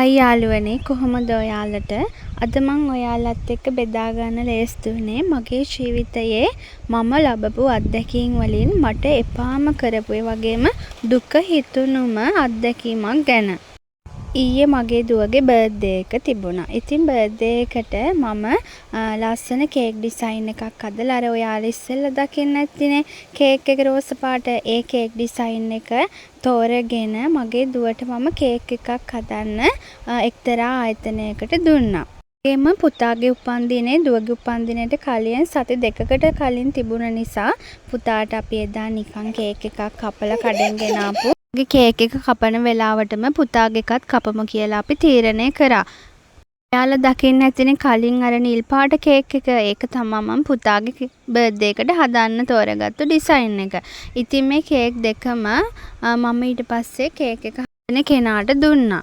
හයි යාළුවනේ, කොහොමද ඔයාලට? අද මං ඔයාලත් එක්ක බෙදා ගන්න ලෑස්ති වුණේ මගේ ජීවිතයේ මම ලබපු අත්දැකීම් වලින් මට එපාම කරපු, ඒ වගේම දුක හිතුණුම අත්දැකීමක් ගැන. ඊයේ මගේ දුවගේ බර්ත්ඩේ එක තිබුණා. ඉතින් බර්ත්ඩේ එකට මම ලස්සන කේක් ඩිසයින් එකක් හදලා, අර ඔයාලා ඉස්සෙල්ලා දකින්න ඇතිනේ කේක් එක රෝස පාට, ඒ කේක් ඩිසයින් එක තෝරගෙන මගේ දුවට මම කේක් එකක් හදන්න එක්තරා ආයතනයකට දුන්නා. ඒ වගේම පුතාගේ උපන්දිනේ දුවගේ උපන්දිනේට කලින් සති 2කට කලින් තිබුණ නිසා පුතාට අපි එදා නිකන් කේක් එකක් කපලා කඩෙන් ගෙනාපු කේක් එක කපන වෙලාවටම පුතාගේ එකත් කපමු කියලා අපි තීරණය කරා. ඔයාලා දකින්න ඇතිනේ කලින් අර නිල් පාට කේක් එක. ඒක තමා මං පුතාගේ බර්ත්ඩේ එකට හදන්න තෝරගත්තු ඩිසයින් එක. ඉතින් මේ කේක් දෙකම මම ඊට පස්සේ කේක් එක හදන කෙනාට දුන්නා.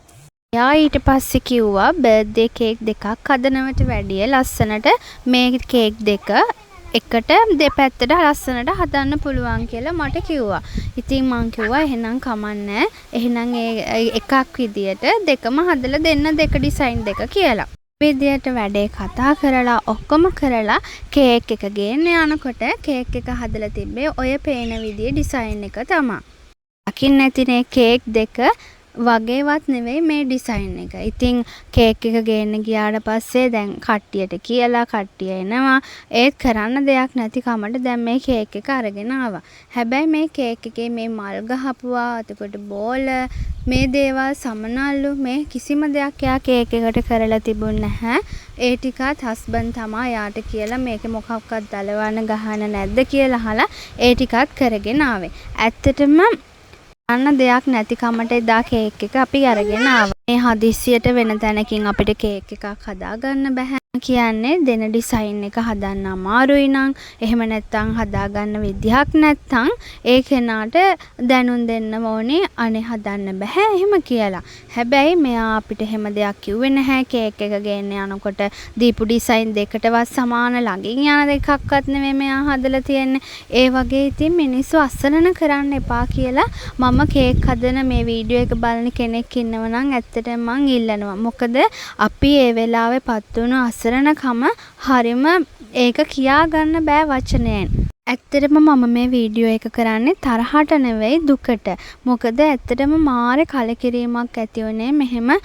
එයා ඊට පස්සේ කිව්වා බර්ත්ඩේ කේක් දෙකක් හදනවට වැඩිය ලස්සනට මේ කේක් දෙක එකට දෙපැත්තට ලස්සනට හදන්න පුළුවන් කියලා මට කිව්වා. ඉතින් මං කිව්වා එහෙනම් කමක් නෑ. එහෙනම් ඒ එකක් විදියට දෙකම හදලා දෙන්න, දෙක ඩිසයින් දෙක කියලා. ඒ විදියට වැඩේ කතා කරලා ඔක්කොම කරලා කේක් එක ගේන්න යනකොට කේක් එක හදලා තිබ්බේ ඔය පේන විදියෙ ඩිසයින් එක තමා. දකින්න ඇතිනේ කේක් දෙක වගේවත් නෙවෙයි මේ ඩිසයින් එක. ඉතින් කේක් එක ගේන්න ගියාට පස්සේ දැන් කට්ටියට කියලා කට්ටිය එනවා. ඒත් කරන්න දෙයක් නැති කමට දැන් මේ කේක් එක අරගෙන ආවා. හැබැයි මේ කේක් එකේ මේ මල් ගහපුවා, එතකොට බෝල, මේ දේවල්, සමනල්ලු, මේ කිසිම දෙයක් එයා කේක් එකට කරලා තිබුන් නැහැ. ඒ ටිකත් හස්බන්ඩ් තමා එයාට කියලා මේකේ මොකක්වත් දලවන්න ගහන්න නැද්ද කියලා අහලා ඒ ටිකත් කරගෙන ආවේ. ඇත්තටම කරන්න දෙයක් නැති කමට එදා කේක් එක අපි අරගෙන ආවා. මේ හදිස්සියට වෙන තැනකින් අපිට කේක් එකක් හදාගන්න බැහැ. කියන්නේ දෙන ඩිසයින් එක හදන්න අමාරුයි නම්, එහෙම නැත්නම් හදාගන්න විදිහක් නැත්නම්, ඒ කෙනාට දැනුම් දෙන්න ඕනේ අනේ හදන්න බැහැ එහෙම කියලා. හැබැයි මෙයා අපිට එහෙම දෙයක් කිව්වේ නැහැ. කේක් එක ගේන්න යනකොට දීපු ඩිසයින් දෙකටවත් සමාන ළඟින් යන එකක්වත් නෙවෙයි මෙයා හදලා තියෙන්නේ. ඒ වගේ ඉතින් මිනිස්සු අසරණ කරන්න එපා කියලා මම කේක් හදන මේ වීඩියෝ එක බලන කෙනෙක් ඉන්නවා නම් ඇත්තටම මං ඉල්ලනවා. මොකද අපි ඒ වෙලාවේ පත් වුණු අසරණකම හරිම ඒක කියා ගන්න බෑ වචනයෙන්. ඇත්තටම මම මේ වීඩියෝ එක කරන්නේ තරහට නෙවෙයි, දුකට. මොකද ඇත්තටම මාර කලකිරීමක් ඇති වුණේ මෙහෙම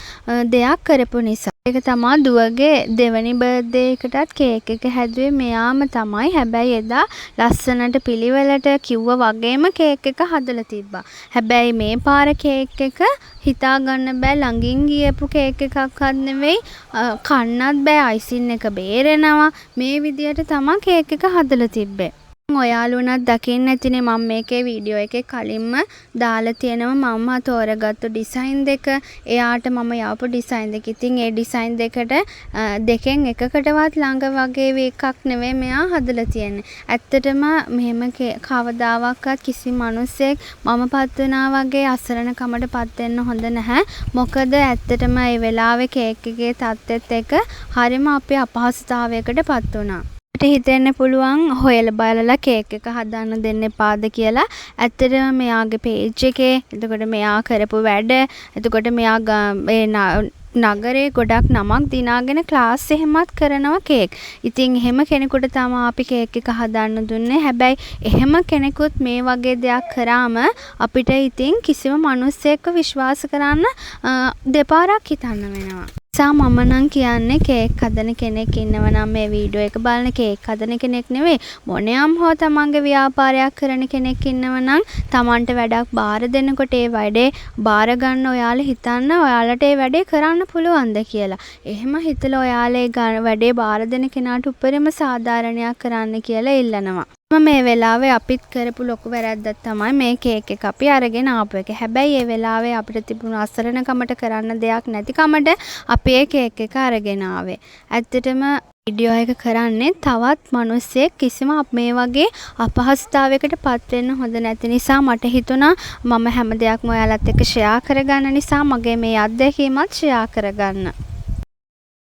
දෙයක් කරපු නිසා. ඒක තමා දුවගේ දෙවනි බර්ත්ඩේ එකටත් කේක් එක හැදුවේ මෙයාම තමයි. හැබැයි එදා ලස්සනට පිළිවෙලට කිව්ව වගේම කේක් එක හදලා තිබ්බා. හැබැයි මේ පාර කේක් එක හිතා ගන්න බෑ, ළඟින් ගියපු කේක් එකක්වත් නෙවෙයි. කන්නත් බෑ, අයිසින් එක බේරෙනවා. මේ විදියට තමා කේක් එක හදලා තිබ්බේ. ඔයාලා වුණත් දකින්න ඇතිනේ මම මේකේ වීඩියෝ එකේ කලින්ම දාලා තියෙනවා මම තෝරගත්තු ඩිසයින් දෙක. එයාට මම යවපු ඩිසයින් දෙක. ඉතින් ඒ ඩිසයින් දෙකට දෙකෙන් එකකටවත් ළඟ වගේ එකක් නෙවෙයි මෙයා හදලා තියෙන්නේ. ඇත්තටම මෙහෙම කවදාවත් කිසිම මනුස්සයෙක් මම පත් වුණා වගේ අසරණකමට පත් වෙන්න හොඳ නැහැ. මොකද ඇත්තටම ඒ වෙලාවේ කේක් එකේ තත්ත්වෙත් එක්ක හරිම අපි අපහසුතාවයකට පත් වුණා. මට හිතෙන්න පුළුවන් හොයලා බලලා කේක් එක හදන්න දෙන්න එපාද කියලා. ඇත්තටම මෙයාගේ පේජ් එකේ, එතකොට මෙයා කරපු වැඩ, එතකොට මෙයා ඒ නගරේ ගොඩක් නමක් දිනාගෙන ක්ලාස් එහෙමත් කරනවා කේක්. ඉතින් එහෙම කෙනෙකුට තමා අපි කේක් එක හදන්න දුන්නේ. හැබැයි එහෙම කෙනෙකුත් මේ වගේ දෙයක් කරාම අපිට ඉතින් කිසිම මනුස්සයෙක්ව විශ්වාස කරන්න දෙපාරක් හිතන්න වෙනවා. නිසා මම නම් කියන්නේ කේක් හදන කෙනෙක් ඉන්නවා නම්, මේ වීඩියෝ එක බලන කේක් හදන කෙනෙක් නෙවෙයි, මොනයම් හෝ තමන්ගේ ව්‍යාපාරයක් කරන කෙනෙක් ඉන්නවා නම්, තමන්ට වැඩක් බාර දෙනකොට ඒ වැඩේ බාර ගන්න ඔයාලා හිතන්න ඔයාලට ඒ වැඩේ කරන්න පුළුවන්ද කියලා. එහෙම හිතලා ඔයාලා ඒ වැඩේ බාර දෙන කෙනාට උපරිම සාධාරණයක් කරන්න කියලා ඉල්ලනවා. මේ වෙලාවේ අපිත් කරපු ලොකු වැරැද්දක් තමයි මේ කේක් එක අපි අරගෙන ආපු එක. හැබැයි ඒ වෙලාවේ අපිට තිබුණු අසරණකමට, කරන්න දෙයක් නැතිකමට අපි ඒ කේක් එක අරගෙන ආවේ. ඇත්තටම වීඩියෝ එක කරන්නේ තවත් මනුස්සයෙක් කිසිම මේ වගේ අපහසුතාවයකට පත් වෙන්න හොඳ නැති නිසා මට හිතුණා මම හැම දෙයක්ම ඔයාලත් එක්ක ෂෙයා කරගන්න නිසා මගේ මේ අත්දැකීමත් ෂෙයා කරගන්න.